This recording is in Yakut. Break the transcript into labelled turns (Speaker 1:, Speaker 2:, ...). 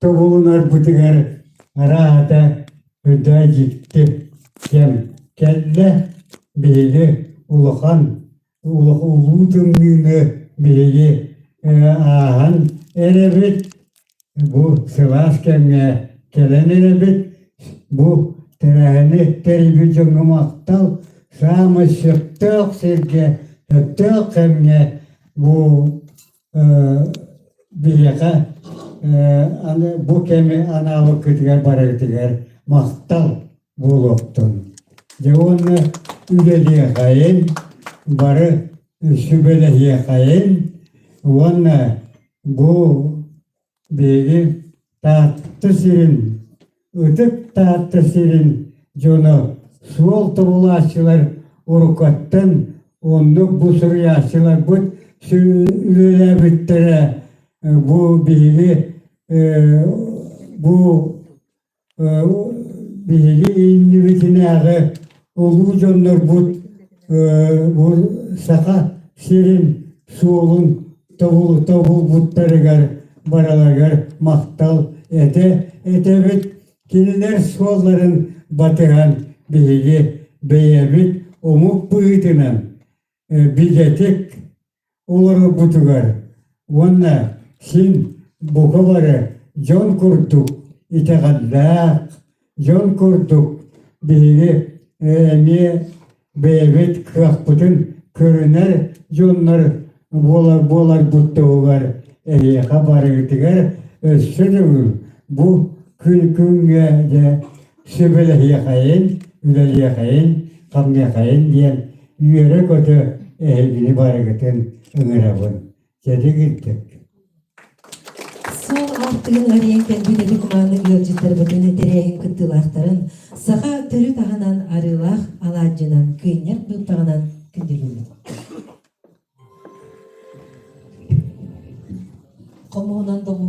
Speaker 1: тобулунарбытыгар арааһата үрдээ дьикти кэм кэллэ. Биһиги улахан улуу тымныыны биһиги ааһан эрэбит. Бу сылаас кэмҥэ кэлэн эрэбит. Бу тэрээһини тэрийбит дьоҥҥо махтал. Саамай сөптөөх сиргэ, сөптөөх кэмҥэ бу биһиэхэ аны бу кэми анаабыккытыгар барыгытыгар махтал буолуохтун. Дьэ уонна үлэлиэхэйин, бары сүбэлэһиэхэйин уонна бу Биһиги Таатта сирин, ытык Таатта сирин дьоно суол тобулааччылар уруккаттан оннук бу суруйааччыларбыт үлэлээбиттэрэ бу биһиги бу Биһиги иннибитинээҕи улуу дьоннорбут бу Саха сирин суолун тобулбуттарыгар барыларыгар махтал этэ этэбит. Кинилэр суолларын батыһан биһиги бэйэбит омук быһыытынан бигэтик олорорбутугар уонна син бука бары дьон курдук итэҕэллээх, дьон курдук биһиги эмиэ бэйэбит кыахпытын көрүнэр дьоннор буолар буоларбыт туһугар эһиэхэ барыгытыгар өссө төгүл бу күн күҥҥэ дьэ сүбэлэһиэхэйин, үлэлиэхэйин, хамныахайын диэн үөрэ-көтө эһигини барыгытын ыҥырабын. Чэдигирдик.
Speaker 2: Суол аартыгын арыйан кэлбит ити кумааны ыалдьыттарбытын тэрээһин кыттыылаахтарын саха төрүт аһынан арыылаах алаадьынан кыынньар быыппаҕынан күндүлүүбүт. Хомуһунан доҕуһуол.